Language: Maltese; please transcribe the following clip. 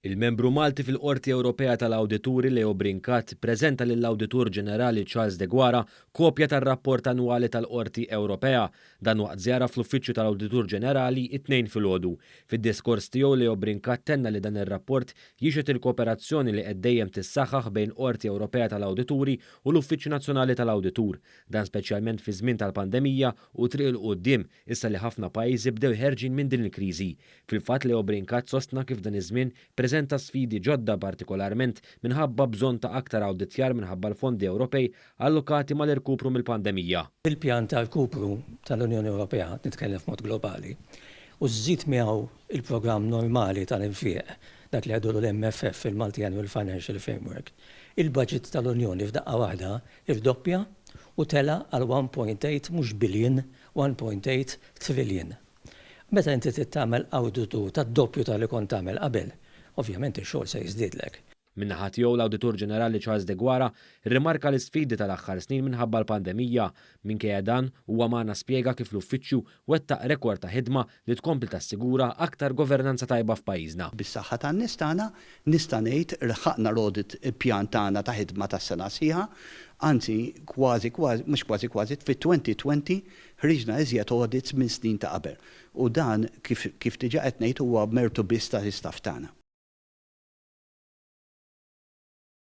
Il-membru Malti fil-Qorti Ewropea tal-Awdituri Leo Brincat preżenta lill-Awditur Ġenerali Charles Deguara kopja tar-rapport annwali tal-Qorti Ewropea. Dan waqt żjara fl-Uffiċċju tal-Awditur Ġenerali it-Tnejn filgħodu. Fid-diskors tiegħu Leo Brincat tenna li dan ir-rapport jixhed il-kooperazzjoni li qed dejjem tissaħħaħ bejn Qorti Ewropea tal-Awdituri u l-Uffiċċju Nazzjonali tal-Awditur. Dan speċjalment fi żmien tal-pandemija u triq 'il quddiem issa li ħafna pajjiżi bdew ħerġin minn din il-kriżi. Fil-fatt Leo Brincat sostna kif dan iż-żmien preżenta sfidi ġodda partikolarment minħabba bżonn ta' aktar awditjar minħabba l-fondi Ewropej allokati mal-irkupru mill-pandemija. Il-pjan ta' rkupru tal-Unjoni Ewropea, nitkellem f'mod globali, u żżid miegħu il-programm normali tal-infiq, dak li għedulu l-MFF, il-Multi-Annual Financial Framework, il-budget tal-Unjoni f'daqqa waħda irdoppja u tela għal 1.8 mhux billion, 1.8 trillion. Meta inti trid tagħmel awditu tad-doppju tal-li kont tagħmel qabel, ovvjament ix-xogħol se jiżdiedlek. Min-naħa tiegħu l-Awditur Ġenerali Charles Deguara rrimarka l-isfidi tal-aħħar snin minħabba l-pandemija. Minkejja dan, huwa magħna spjega kif l-uffiċċju wettaq rekord ta' ħidma li tkompli tassigura aktar governanza tajba f'pajjiżna. Bis-saħħa tan-nies tagħna nista' ngħid lħaqna l-audit pjan tagħna ta' ħidma tas-sena sħiħa, anzi kważi kważi, mhux kważi kważi, fit-2020 ħriġna iżjed audits minn snin ta' qabel. U dan kif kif diġà qed ngħid huwa mertu biss tal-istaff tagħna.